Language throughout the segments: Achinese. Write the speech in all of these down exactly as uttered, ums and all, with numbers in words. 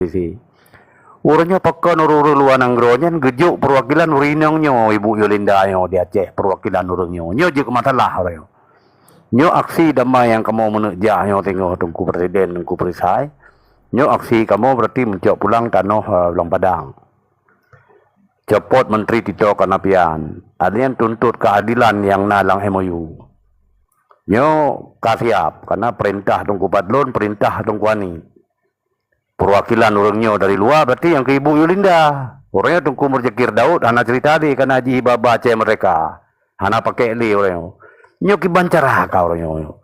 Sisi. Ureuëng nyoe pakon ureuëng-ureuëng luwa nanggroe nyan geujok perwakilan ureuëng inong nyoe, Ibu Yolinda nyoe di Aceh, perwakilan ureuëng nyoe. Nyoe jeuet masalah ureuëng nyoe. Nyoe aksi damai nyang kamoe meuneuk jak nyoe singoh Teungku Presiden, Teungku Perisai. Nyoe aksi kamoe berarti meucok pulang tanoh, eh, Blang Padang. Copot Menteri Tito Karnavian. Artinya tuntut keadilan nyang na lam M O U. Nyoe ka siap, karena perintah Teungku Fadlon, perintah Teungku Ani. Perwakilan ureuëng nyoe dari luwa berarti nyang keu Ibu Yolinda. Ureuëng nyoe Teungku Muzakir Daud hana cerita lé, karena jiba-ba Aceh Merdeka. Hana pakai lé ureuëng nyoe. Nyoe kiban cara ka ureuëng nyoe.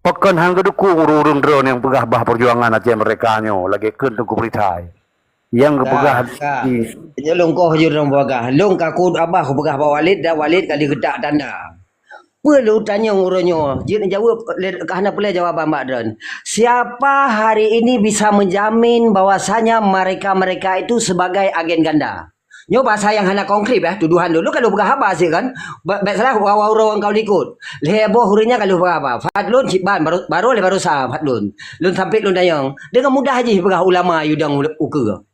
Pakon han geudukung ureuëng-ureuëng droe nyang peugah bah perjuangan Aceh Merdeka nyoe lagée kheun Teungku Perisai. Nyang geupeugah Ka, ka. Nyoe lôn koh jeuet lôn peugah. Lôn ka kut abah kupeugah bak Walid dan Walid ka lheueh geutak tanda. Peue lôn tanyong uroe nyoe? Jeuet neujaweueb lé, ka hana peureulée jawaban bak droen. Siapa hari ini bisa menjamin bahwasanya mereka-mereka itu sebagai agen ganda? Nyoe bahasa nyang hana konkret, eh, tuduhan lôn. Lôn ka lôn peugah haba sit kan. Ba-, bék salah, wa-, wa uroe nyang ka likot. Lhée boh ureuëng nyan ka lôn peugah haba. Fadlon cit ban, baru, baru lé baroesa Fadlon. Lôn sampét lôn tanyong. Deungon mudah jih peugah ulama yue dong u-, ukeue.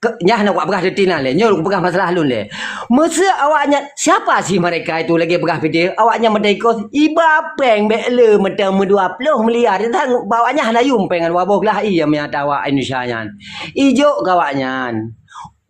Ke, nyan hana kupeugah detail lé. Nyoe kupeugah masalah lôn lé. Meuseu awaknyan, siapa sih mereka itu lagée peugah video? Awaknyan meuteukos, iba péng bék le meuteumé dua ploh miliar. Tang awaknyan hana yum péng ngon dua boh glah ié meunyo ata awak Indonesia nyan. Ijok keu awaknyan.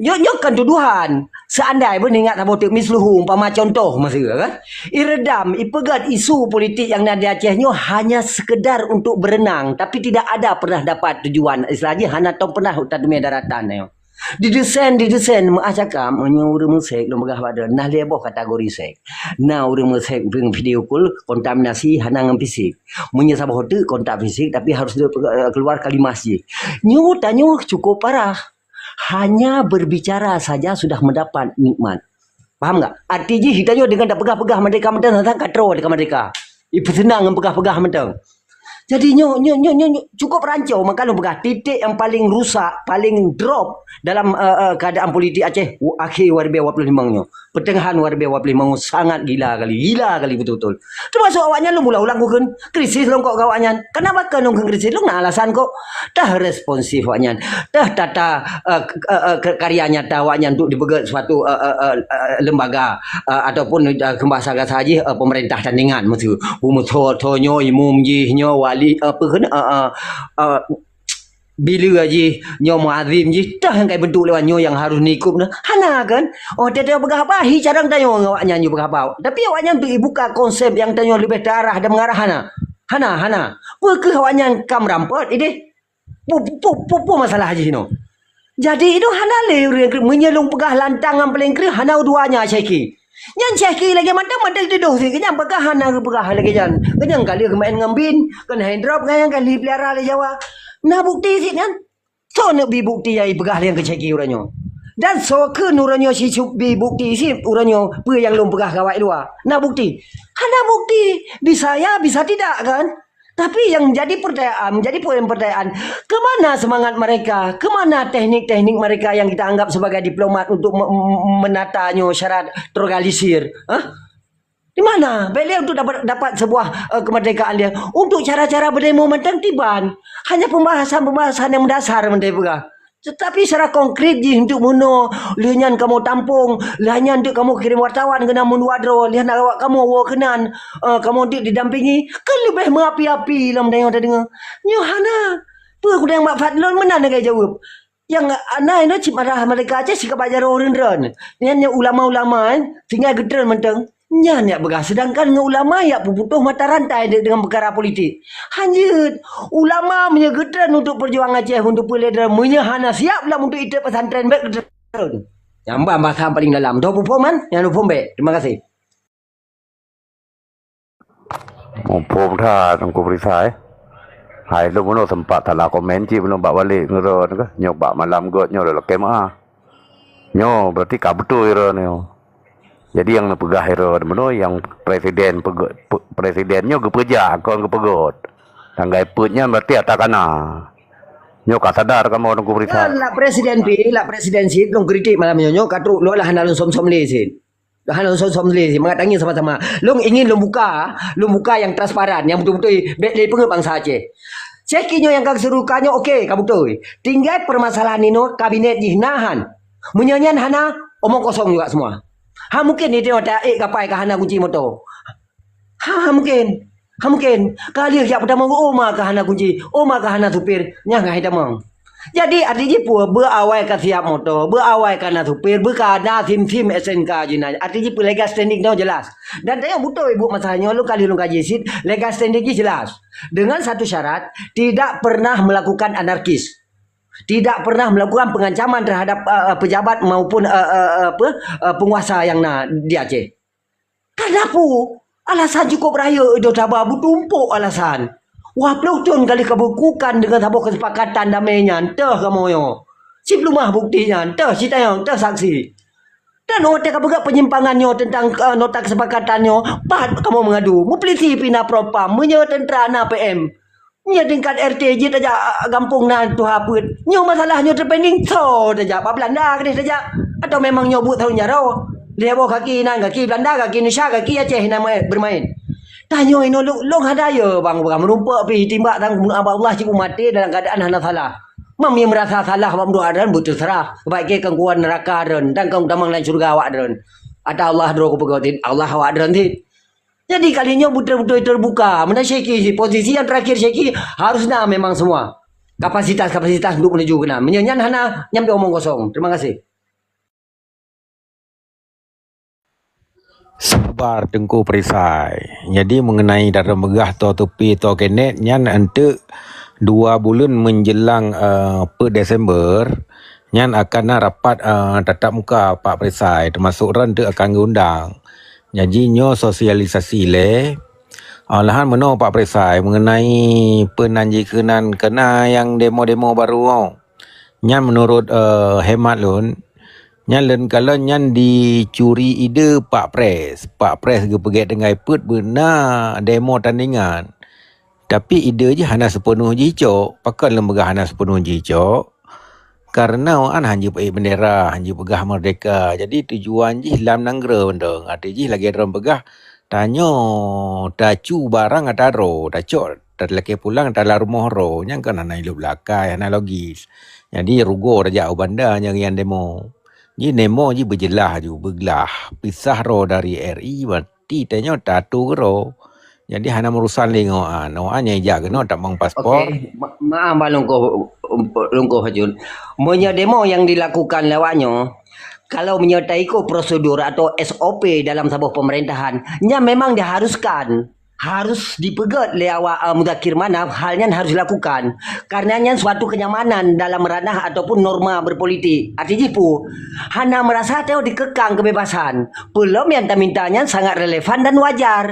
Nyoe, nyoe kan tuduhan. Seandai pun ingat saboh teuk misluhu, umpama contoh meuseu kan. Iredam, ipeugét isu politik nyang na di Aceh nyoe hanya sekedar untuk berenang, tapi tidak ada pernah dapat tujuan. Istilahnya hana tong pernah utat dunia daratan nyoe. Didesain, didesain, meuah cakap, meunyoe ureuëng meusek, lôn peugah bak droen, na lhée boh kategori sek. Na ureuëng meusek, ureuëng video call, kontaminasi hana ngon fisik. Meunyoe saboh teuk kontak fisik, tapi harus dia, eh, keluar kalimah jih. Nyoe tanyoe cukup parah. Hanya berbicara saja sudah mendapat nikmat. Paham nggak? Arti jih, tanyoe dengan tapeugah-peugah merdeka mantong, tang ka troe merdeka. Ipeuseunang ngon peugah-peugah mantong. Jadi nyoe, nyoe, nyoe, nyoe, nyoe cukup rancong. Maka lôn peugah, titik yang paling rusak, paling drop dalam, eh, eh, keadaan politik Aceh, akhé dua ribu dua puluh lima nyoe. Pertengahan dua ribu dua puluh lima nyoe sangat gila kali. Gila kali betul-betul. Termasuk awaknyan lôn ulang-ulang kukheun krisis lôn kok keu awaknyan. Kenapa keu lôn kheun krisis? Lôn na alasan kok. Teuh responsif awaknyan. Teuh tata, eh, k-, eh, eh, ke-, karya nyata awaknyan untuk dipeugét suatu, eh, eh, eh, eh, lembaga, eh, ataupun, eh, keu bahasa gasa jih, eh, pemerintah tandingan meuseu. Peumeuso-so nyoe, imum jih nyoe, wali, eh, apa kheun, eh, eh, eh, bileu jih nyoe, muazim jih, teuh nyang ka ibentuk lewat nyoe nyang harus neuikot nyoe. Hana kan? Oh, tiep-tiep peugah haba, hi carông tanyoe ngon awaknyan nyoe peugah haba. Tapi awaknyan tu ibuka konsep nyang tanyoe leubeh teuarah dan mengarah hana. Hana, hana. Peu kheueh awaknyan ka meurampot ideh? Pu-, pu-, pu-, pu-, pu masalah jih nyoe. Jadi, itu hana lé ureuëng kreueh. Meunyoe lôn peugah lantang ngon paleng kreueh, hana dua nya Syekhi. Nyan Syekhi lagée mantong-mantong tudoh sit, keunyan peugah hana geupeugah lagée nyan. Keunyan ka lheueh geumaén ngon bin, keunan drop ngon nyang ka lheueh pelihara lé Jawa. Na bukti sit nyan? Soe neuk bi bukti nyang ipeugah lé nyang keu Syekhi uroe nyoe? Dan soe kheun uroe nyoe si sub bi bukti sit uroe nyoe peue nyang lôn peugah keu awak luwa? Na bukti? Hana bukti. Bisa ya, bisa tidak kan? Tapi yang menjadi pertanyaan, menjadi poin pertanyaan, ke mana semangat mereka? Ke mana teknik-teknik mereka yang kita anggap sebagai diplomat untuk me-, me-, menata nyoe secara terorganisir? Hah? Di mana? Baik dia untuk dapat, dapat sebuah, eh, kemerdekaan dia. Untuk cara-cara berdemo mantong tiban. Hanya pembahasan-pembahasan yang mendasar mantong peugah. Tetapi secara konkret jih untuk bunoe, lheueh nyan kamoe tampung, lheueh nyan deuek kamoe kirém wartawan keunan meundua droe, lheueh nyan awak kamoe woe keunan, eh, kamoe deuek didampingi, kan leubeh meuapi-api lom tanyoe tadeungoe. Nyoe hana. Peue kudang Mak Fadlon meunan lagée jaweueb. Nyang ana inoe cit marah merdeka Aceh sikabak jaroe ureuëng droen. Nyan, nyan ulama-ulama, eh, tinggai geutreun mantong. Nyan yak peugah, sedangkan ngon ulama yak peuputôh mata rantai de-, dengan peukara politik. Hanjeuet, ulama meunyoe geutreun untuk peujuang Aceh, untuk peuleueh droen, meunyoe hana siap lom untuk itot pesantren, bék geutreun. Nyang ban bahasa paling dalam. Dua puluh man, nyang dua puluh bék. Terima kasih. Muphom that Teungku Peurisa, eh. Hai lôn bunoe sempat salah komen cit bunoe bak Walid Ngeurot keuh, nyoe bak malam göt nyoe lôn lakée meu'ah. Nyoe berarti ka beutôi droeneuh. Jadi nyang neupeugah droeneuh bunoe nyang presiden peuge-, pe-, presiden nyoe geupeujak kon geupeugöt. Tanggai peuet nyan berarti ata kana. Nyoe ka sadar kamoe Teungku Peurisa. Lah presiden pi, lah presiden sit lôn kritik malam nyoe, nyoe ka trok lôn lah hana lôn som-som lé sit. Hana lôn som-som lé sit, mangat tangieng sama-sama. Lôn ingin lôn buka, lôn buka nyang transparan, nyang beutôi-beutôi bék lé peungeuet bansa Aceh. Caki nyoe nyang ka geuseuruka nyoe oke, ka beutôi. Tinggai peumasalahan inoe kabinet jih na han. Meunyoe nyan hana, omong kosong juga semua. Ha mungken di tengok taék kapai ka hana kunci moto. Ha mungken. Ha mungken. Ka lheueh jak peutamong, oma ka hana kunci, oma ka hana supir, nyang hai tamong. Jadi arti jih peue, beuawai ka siap moto, beuawai ka na supir, beuka na sim-sim S N K jih na. Arti jih peue, legal standing nyoe jelas. Dan tanyong beutôi buet masalah nyoe, lôn ka lheueh lôn kaji cit, legal standing jih jelas. Dengan satu syarat, tidak pernah melakukan anarkis. Tidak pernah melakukan pengancaman terhadap, eh, eh, pejabat maupun, eh, eh, eh, apa, eh, penguasa yang na di Aceh. Karena peue? Alasan cukup rayeuk, idong taba beutumpok alasan. Wah ploh thon ka lheueh kabeukukan deungon saboh keusepakatan damé nyan, teuh kamoe nyoe. Siplumaih bukti nyan, teuh sitayong, teuh saksi. Dan watée ka peugah penyimpangan nyoe tentang, eh, nota keusepakatan nyoe, pat kamoe meungadu, meupeulisi pih na propam, meunyoe teuntra na P M. Nyoe tingkat R T jeuet tajak, ah, gampông na tuha peuet. Nyoe masalah nyoe teupending, soe tajak? Bak Belanda keudeh tajak? Atawa memang nyoe buet thôn jaroe? Lhée boh gaki nan, gaki Belanda, gaki Indonesia, gaki Aceh na main, bermain. Tanyoe inoe lôn, lôn hana yo bang, bang meurumpok pih timbak tang Allah cit maté dalam keadaan hana salah. Mam nyang merasa salah bak meudua dan beuteuseurah. Baik ke keukuan neraka dan, dan kong tamong dalam syurga awak dan. Ata Allah droe kupeugah, Allah awak dan cit. Jadi kali nyoe beutôi-beutôi teubuka. Meunan Syeki, posisi nyang terakhir Syeki harus na memang semua kapasitas-kapasitas untuk menuju keunan. Meunyoe nyan hana, nyan pih omong kosong. Terima kasih. Sabar Teungku Perisai. Jadi mengenai dalam begah to tupi to kenet nyan enteuk dua buleuen menjelang, eh, peuet Desember, nyan akan na rapat, eh, tatap muka Pak Perisai, termasuk droen teuk akan geundang. Jaji nyoe sosialisasi lé. Ah, lahan meunoe Pak Perisai, mengenai peunan jikeunan keunan nyang demo-demo barô nyoe. Nyan menurut, eh, hemat lôn, nyan lôn kalon nyan dicuri ide Pak Pres. Pak Pres geupeugét tinggai peuet beuna demo tandingan. Tapi ide jih hana sipeunoh jih cok. Pakon lôn peugah hana sipeunoh jih cok? Karena awaknyan hana jipeuék bendera, hana jipeugah merdeka. Jadi tujuan jih lam nanggroe mantong. Arti jih lagée droen peugah, tanyoe tacu barang ata droe, tacok talakée pulang ata lam rumoh droe. Nyang kon hana ilop lakai, hana logis. Jadi rugoe tajak u banda nyang rian demo. Ji demo jih beujeulaih aju, beuglah, pisah droe dari R I, Ti tanyoe tatu keudroe. Jadi hana meurusan lé ngon awaknyan. Awaknyan nyang ijak keunoe tamong paspor. Oke, ma-, maaf Bang Lungkoh, Lungkoh Hajun. Meunyoe demo nyang dilakukan lé awaknyoe, kalau meunyoe taikot prosedur atau S O P dalam saboh pemerintahan, nyan memang diharuskan, harus dipeugét lé awak, eh, Muzakir Manaf, hal nyan harus dilakukan. Karena nyan suatu kenyamanan dalam ranah ataupun norma berpolitik. Arti jih peue? Hana meurasa teuh dikeukang keubebasan. Peulom nyang taminta nyan sangat relevan dan wajar.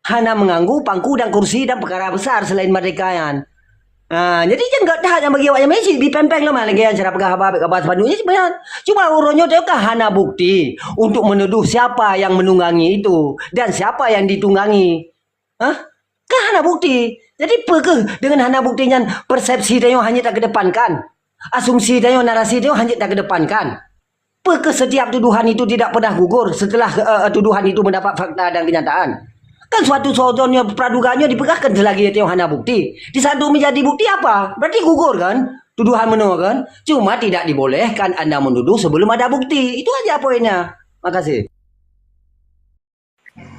Hana meunganggu pangku dan kursi dan peukara besar seulaén merdeka nyan. Ha, jadi jangat that nyang bagi awak nyang meucit, bipéng-péng lom lagée nyang cara peugah haba bék haba sipanduk nyan sebenarnya. Cuma uroe nyoe teuka hana bukti untuk menuduh siapa yang menunggangi itu dan siapa yang ditunggangi. Hah? Kan hana bukti. Jadi peue keuh deungon hana bukti nyan persepsi tanyoe hana takedepankan? Asumsi tanyoe, narasi tanyoe hana takedepankan? Peue keuh setiap tuduhan itu tidak pernah gugur setelah, eh, tuduhan itu mendapat fakta dan kenyataan? Kan suatu seuujon nyoe praduga nyoe dipeugah kan selagi tanyoe hana bukti. Di saat itu menjadi bukti apa? Berarti gugur kan? Tuduhan meunoe kan? Cuma tidak dibolehkan anda menuduh sebelum ada bukti. Itu aja poinnya. Makasih.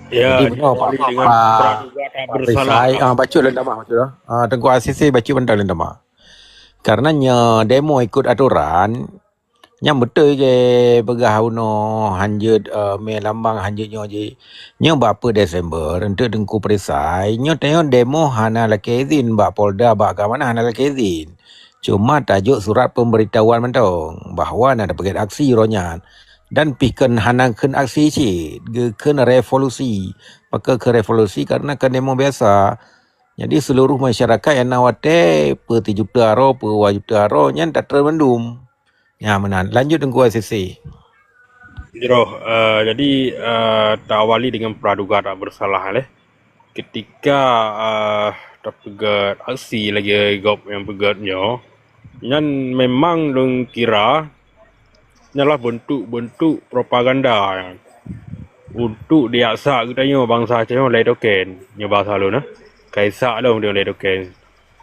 Ya, jadi, jadi benar, Pak, awali dengan Pak, praduga tak Pak bersalah. Perisai, ah, bacut lôn tamah, bacut, ah. Ah, Teungku A C C bacut mantong lôn tamah. Karena nyoe demo ikut aturan, nyang beutôi je peugah unoe hanjeuet, eh, mé lambang hanjeuet nyoe je. Nyoe bak peuet Desember, enteuk Teungku Perisai, nyoe tanyoe demo hana lakée izin bak Polda, bak keamanan hana lakée izin. Cuma tajok surat pemberitahuan mantong bahwa na tapeugét aksi uroe nyan. Dan pih kheun hana kheun aksi cit, geukheun revolusi. Pakon kheun revolusi? Karena kheun demo biasa. Jadi seluruh masyarakat nyang na watée, peuet juta uroe, peuet dua juta uroe, nyan tatreun mandum. Nyan meunan. Lanjut Teungku A C C. Jroh, eh, jadi, eh, taawali dengan praduga tak bersalah leh. Ketika, eh, tapeugét aksi lagée gob nyang peugét nyoe, nyan memang lôn kira nyan lah bentuk-bentuk propaganda nyan. Untuk diaksa geutanyoe bansa tanyoe lé token, nyoe basa lôn, eh. Kaisak lom lé token.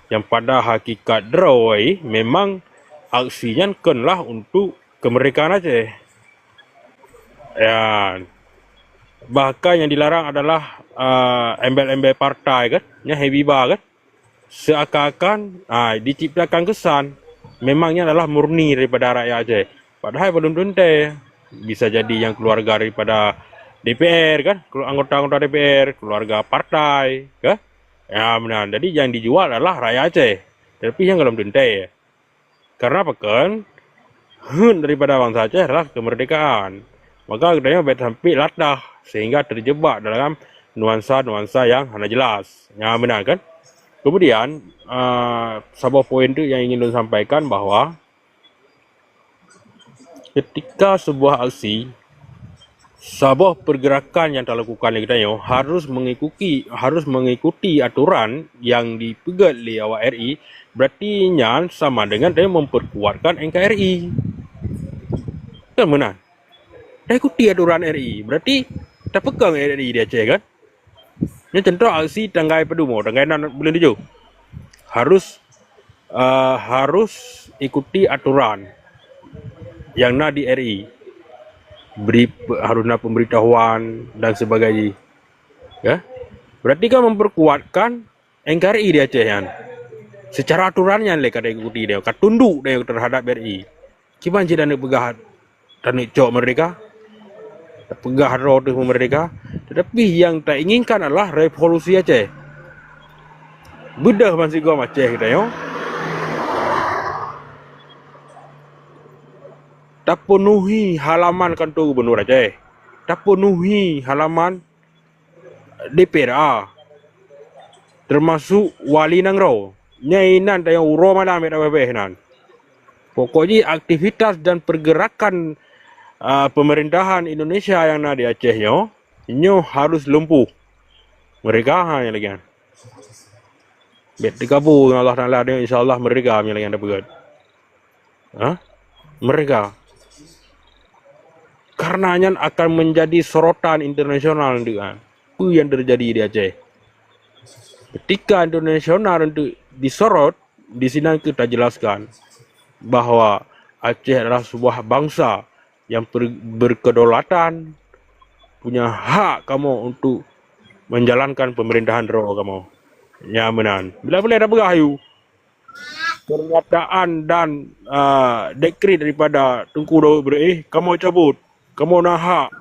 Nyang pada hakikat droe memang aksi nyan kon lah untuk kemerdekaan Aceh. Ya, bahkan yang dilarang adalah, ah, embel-embel partai kan, nya heavy bar kan. Seakan-akan, ah, diciptakan kesan memang nyan adalah murni daripada rakyat Aceh. Padahai belum tentu. Bisa jadi yang keluarga daripada D P R kan, kelu-, anggota-anggota D P R, keluarga partai kan. Ya, benar. Jadi yang dijual adalah rakyat Aceh. Tapi yang belum tentu. Karena apa kan? Hak daripada bangsa Aceh adalah kemerdekaan. Maka geutanyoe bèk sampai latah sehingga terjebak dalam nuansa-nuansa yang hana jelas. Ya, benar kan? Kemudian, ah, saboh poin tu yang ingin lôn sampaikan bahwa ketika sebuah aksi, saboh pergerakan yang talakukan lé geutanyoe harus mengikuti, harus mengikuti aturan yang dipeugèt lé awak R I, berarti nyan sama dengan tanyoe memperkuatkan N K R I. Kan meunan? Taikuti aturan R I, berarti tapeukong R I di Aceh kan? Nyan contoh aksi tanggai padum, tanggai enam buleuen tujoh. Harus, eh, harus ikuti aturan yang na di R I. Beri, harus na pemberitahuan dan sebagainya. Ya. Berarti kan memperkuatkan N K R I di Aceh nyan. Secara aturan nyan lé ka ikuti dia, ka tunduk dia terhadap R I. Kiban cit taneuk peugah taneuk cok merdeka, tapeugah droe teuh merdeka, tetapi yang tainginkan adalah revolusi Aceh. Beudôh bansigom Aceh geutanyoe tapeunuhi halaman kantor gubernur Aceh, tapeunuhi halaman D P R A, termasuk wali nanggroe. Nyan inan tanyoe uroe malam bèk tabeh-beh nan. Pokok jih aktivitas dan pergerakan, ah, pemerintahan Indonesia yang na di Aceh nyoe, nyoe harus lumpuh. Merdeka ha nyang lagèe nyan. Bèk teugabung ngon Allah Taala, insya Allah merdeka nyang lagèe nyan dapeuet. Ha? Merdeka. Karena nyan akan menjadi sorotan internasional nanti kan. Apa yang terjadi di Aceh? Ketika internasional untuk disorot, di sinan kita jelaskan bahwa Aceh adalah sebuah bangsa yang per-, berkedaulatan, punya hak kamoe untuk menjalankan pemerintahan droe kamoe. Nyan meunan. Bila-bila dah peugah yue, pernyataan dan, ah, dekret daripada Teungku Daud Beureueh, kamoe cabut. Kamoe na hak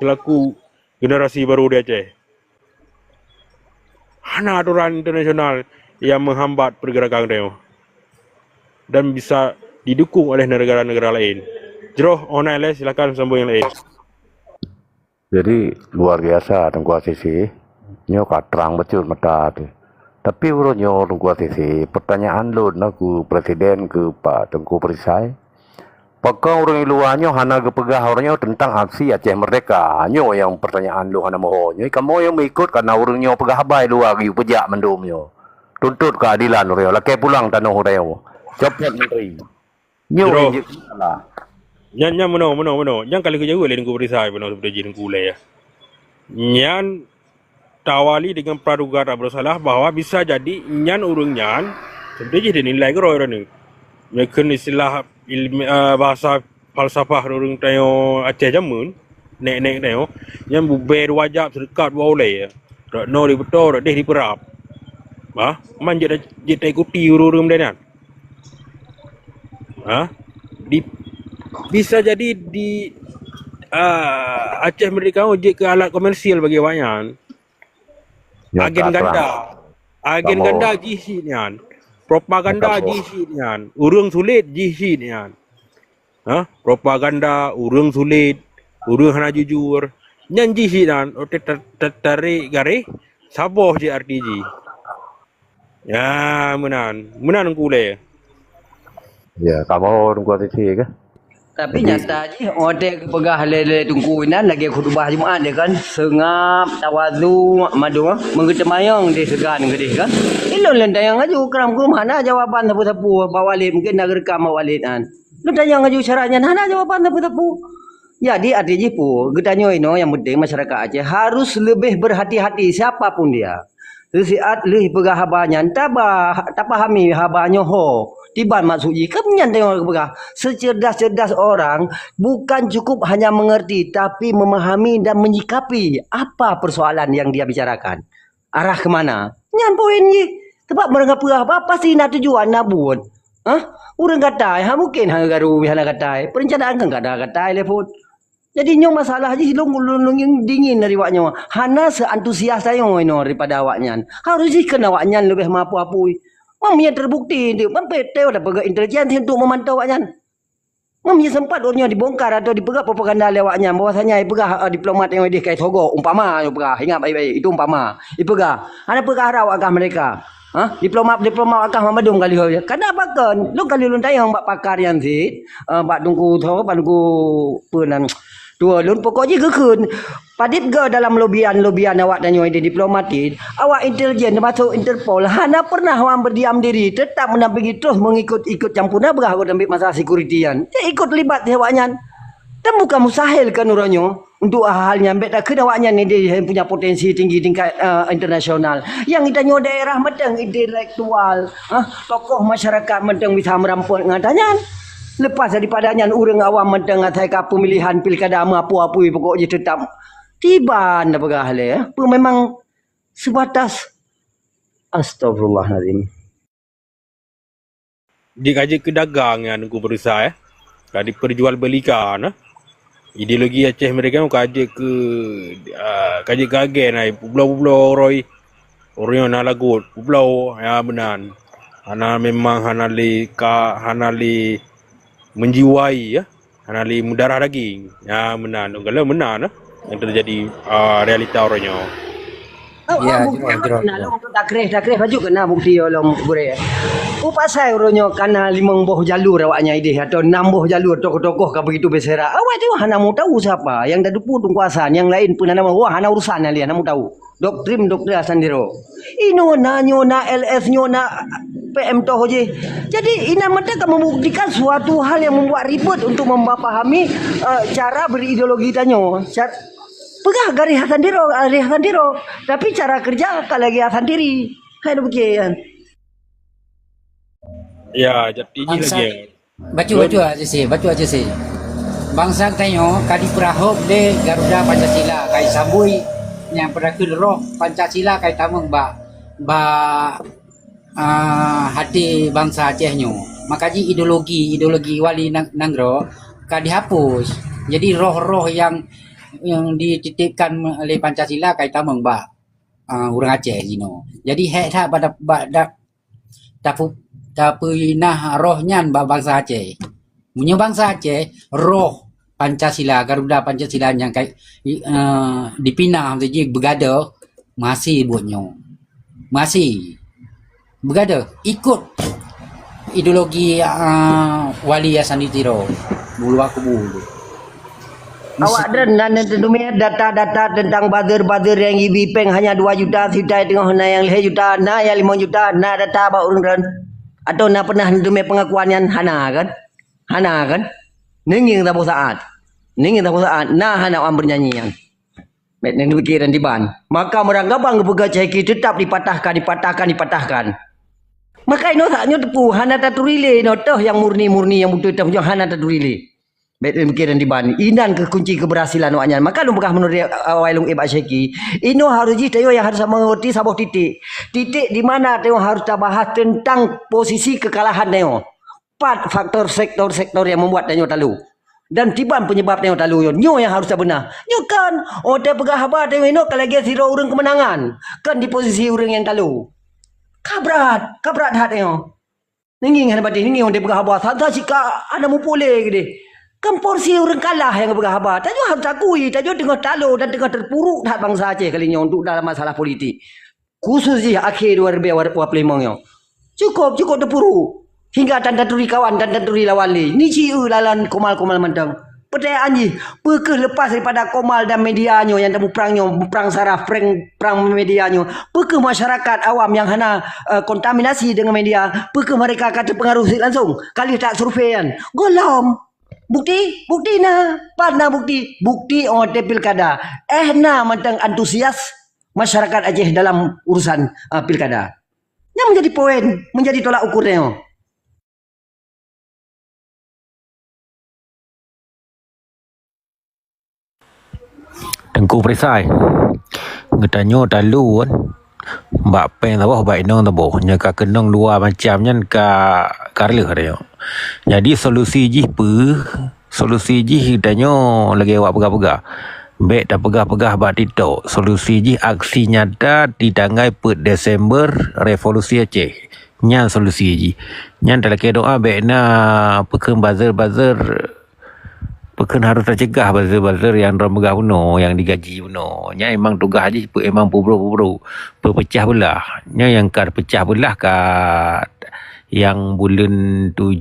selaku generasi baru di Aceh. Hana aturan internasional yang menghambat pergerakan tanyoe dan bisa didukung oleh negara-negara lain. Jroh, oh na ilèe, silakan sambung nyang lain. Jadi, luar biasa Teungku Asisi. Nyoe ka trang bacut mata teuh. Tapi uroe nyoe Teungku Asisi, pertanyaan lôn na keu Presiden, keu Pak Teungku Perisai. Pakon ureueng luwa nyoe hana geupeugah uroe nyoe teuntang aksi Aceh Merdeka? Nyoe nyang pertanyaan lôn hana moho. Nyoe kamoe nyang meuikot kana ureueng nyoe peugah haba luwa geuyue peujak mandum nyoe. Tuntut keuadilan uroe nyoe, lakèe pulang tanoh uroe nyoe. Copot menteri. Nyoe Jroh. Nyang jeuet masalah. Nyan, nyan meunoe, meunoe, meunoe. Nyan ka lheueh geujaweueb lé Teungku Perisai meunoe seudeh jih Teungku Ulèe, ya. Nyan tawali dengan praduga tak bersalah bahwa bisa jadi nyan ureueng nyan seudeh jih dinilai keudroe droeneuh. Meukheun istilah ilmi-, eh, bahasa falsafah ureueng tanyoe Aceh jameun, nèk-nèk tanyoe, nyan bubé dua jab seudeukat dua ulèe. Rot noe dibeutôi, rot deh dipeurab. Bah, man jeuet, jeuet taikuti ureueng-ureueng model nyan. Ha? Di, bisa jadi di, ah, Aceh Merdeka jeuet keu alat komersial bagi awaknyan. Agen ganda. Agen ganda jih cit nyan. Propaganda jih cit nyan. Ureueng sulet jih cit nyan. Ha? Propaganda, ureueng sulet, ureueng hana jujur. Nyan jih cit nyan, oté ta-, ta-, tarék garéh, saboh jih arti jih. Ya, meunan. Meunan Teungku Ulèe. Ya, kamoe Teungku Asisi kah? Tapi nyata jih, watèe geupeugah lé, lé Teungku inan lagèe khutubah Jumat dia kan, seungap, tawadhu, mandum, meugeuteumayong di seugan keudeh kan. Ilôn lôn tanyong laju, kram keuh hana jawaban sapeue-sapeue, Pak Walid, mungkin na geureukam Pak Walid nyan. Lôn tanyong laju syarat nyan, hana jawaban sapeue-sapeue. Jadi, arti jih peue, geutanyoe inoe nyang penting masyarakat Aceh harus lebih berhati-hati siapa pun dia. Siat lheueh peugah haba nyan, taba, tapahami haba nyoe ho. Tiban maksud jih, kan nyan teungoh peugah. Secerdas-cerdas orang bukan cukup hanya mengerti, tapi memahami dan menyikapi apa persoalan yang dia bicarakan. Arah ke mana? Nyan poin jih. Sebab meureuka peugah haba, pasti na tujuan, na buet. Hah? Ureuëng gatai, ha mungkin hana garu, hana gatai. Perencanaan kan kada gatai lé phon. Jadi nyoe masalah jih lôn, lôn, lôn dingin dari awak nyoe. Hana seantusias tanyoe inoe daripada awak nyan. Harus jih keu awak nyan leubeh mampu apui. Mam nyang terbukti, mam P T ada peugah intelijen untuk memantau awak nyan. Mam nyang sempat ureuëng nyoe dibongkar atau dipeugah propaganda lé awak nyan bahwasanya ipeugah, eh, diplomat nyang ideh kai sogo, umpama, ipeugah, ingat baik-baik, itu umpama. Ipeugah, hana peugah rau agah mereka. Ha? Diplomat, diplomat agah mandum kali ho. Kada pakon, lôn kali lôn tanyong bak pakar nyan cit, eh, bak Teungku tho, bak Teungku peue nan. Tuan lôn pokok jih geukheun. Padit ge dalam lobian-lobian awak tanyoe di diplomatik, awak intelijen termasuk Interpol hana pernah awak berdiam diri, tetap mendampingi terus mengikut-ikut campur na beugah awak dalam masalah security nyan. Ikut libat di awak nyan. Dan bukan mustahil kan uroe nyoe untuk hal-hal nyan, bèk takheun awak nyan ni dia punya potensi tinggi tingkat, eh, internasional. Yang geutanyoe daerah mantong intelektual, ah, tokoh masyarakat mantong bisa merampok ngon ata nyan. Lepas daripada nyan, ureuëng awam mantong asai ka pemilihan pilkada meupapui pokok jih tetap tiban dah peugah lé, eh. Peue memang sebatas, astagfirullahalazim. Jeuet ka jeuet keu dagang nyan Teungku Peurisa, eh. Ka diperjualbelikan, eh. Ideologi Aceh mereka ka jeuet keu, ah, ka jeuet keu agen ai publoe-publoe uroe. Uroe nyoe na lagot publoe, ya meunan. Hana memang hana lé ka, hana lé menjiwai, ya. Hana lé meudarah daging. Ya meunan, lôn galak meunan, eh. Yang terjadi, ah, realita uroe nyoe. Ya, jroh, jroh. Nah, lôn takreh, takreh baju keu na bukti lom gurèe. Peue pasai uroe nyoe ka na limong boh jalur awak nyan ideh atau enam boh jalur tokoh-tokoh ka begitu bersera. Awak tu hana mau tahu siapa yang dah dupu tungkuasa, yang lain pun hana mau, wah, hana urusan nyan lé, hana mau tahu. Doktrin, doktrin Hasan Tiro. Inoe na, nyoe na, L S nyoe na, P M toh jih. Jadi, inan mata ka membuktikan suatu hal yang membuat ribet untuk mempahami, eh, cara berideologi tanyoe. Car-, Peugah garis Hasan Tiro, garis Hasan Tiro. Tapi cara kerja ka lagèe Hasan Tiri. Hai dah fikir kan? Ya, jadi lagi. Bacut, bacut, Aceh, bacut, Aceh. Bangsa tanyoe ka dipeurahop lé Garuda Pancasila, ka isambui nyang peudakeuet roh Pancasila ka itamong bak, bak ah, hati bangsa Aceh nyoe. Maka jih ideologi, ideologi wali nang-, nanggroe ka dihapus. Jadi roh-roh yang, yang dititipkan lé Pancasila ka itamong bak, ah, ureuëng Aceh jinoe. Jadi hék that bak, bak, bak tapu-, tapeunah roh nyan bak bangsa Aceh. Meunyoe bangsa Aceh, roh Pancasila, Garuda Pancasila nyang ka, eh, dipinah tu jih beugadoh, masih buet nyoe. Masih beugadoh, ikut ideologi, eh, Wali Hasan Tiro, bulu aku bulu. Awak droen na neuteumé data-data teuntang buzzer-buzzer nyang jibi péng hanya dua juta, sitai teungoh na nyang lhèe juta, na nyang limong juta, na data bak ureuëng droen? Atau na pernah neuteumé pengakuan nyan? Hana kan? Hana kan? Neungieng saboh saat. Neungieng saboh saat. Na hana awak bernyanyi nyan. Bèk neupiké dan diban. Maka meurang gabang geupeugah cahiki tetap dipatahkan, dipatahkan, dipatahkan. Maka inoe saat nyoe teupeu hana taturi lé inoe toh nyang murni-murni nyang beutôi toh nyoe hana taturi lé. Bèk neupiké dan diban. Inan keuh kunci keberhasilan awak nyan. Maka lôn peugah meunurot awai lôn bak cahiki. Inoe harus jih tanyoe nyang harus sama ngerti saboh titik. Titik di mana tanyoe harus tabahas teuntang posisi keukalahan tanyoe. Pat faktor sektor-sektor nyang membuat tanyoe talu. Dan tiban penyebab tanyoe talu nyoe, nyoe nyang harus tabeuna. Nyoe kan, oh, watèe peugah haba tanyoe inoe ka lagèe sidroe ureuëng keumeunangan, kan di posisi ureuëng nyang talu. Ka brat, ka brat that nyoe. Ninggieng hana patéh, ninggieng watèe peugah haba, santa cit ka hana muphom lé keudeh. Kan porsi ureuëng kalah nyang peugah haba. Tanyoe harus takui, tanyoe teungoh talu dan teungoh teupuruk that bansa Aceh kali nyoe untuk dalam masalah politik. Khusus jih akhé dua ribèe dua puluh lima nyoe. Cukôp, cukôp teupuru. Hingga tan taturi kawan, tan taturi lawan lé. Ni ci eu lalan komal-komal mantong. Peutanyaan jih, peu kheueh lepas daripada komal dan media nyoe nyang tamuprang nyoe, muprang saraf, prank, prang media nyoe, peu kheueh masyarakat awam nyang hana, eh, kontaminasi deungon media, peu kheueh mereka ka teupeungaruh sit langsung? Ka lheueh that survei nyan. Gohlom. Bukti? Bukti na. Pat na bukti? Bukti 'oh watèe pilkada. Eh na mantong antusias. masyarakat Aceh dalam urusan, uh, pilkada. Nyan menjadi poin, menjadi tolak ukur nyoe. Teungku Perisai, geutanyoe taleuon bak péng saboh, bak inong saboh. Nyoe ka keunong dua macam nyan ka, ka reuloh tanyoe. Jadi solusi jih peue? Solusi jih tanyoe lagèe awak peugah-peugah. Bèk tapeugah-peugah bak TikTok. Solusi jih aksi nyata di tanggai peuet Desember, Revolusi Aceh. Nyan solusi jih. Nyan talakèe doa bèk na peukheun buzzer-buzzer, peukheun harôh tacegah buzzer-buzzer nyang droe peugah bunoe, nyang digaji bunoe. Nyan emang tugaih jih, emang peubroh-peubroh, peupeucah beulah. Nyan nyang ka peucah beulah ka nyang buleuen tu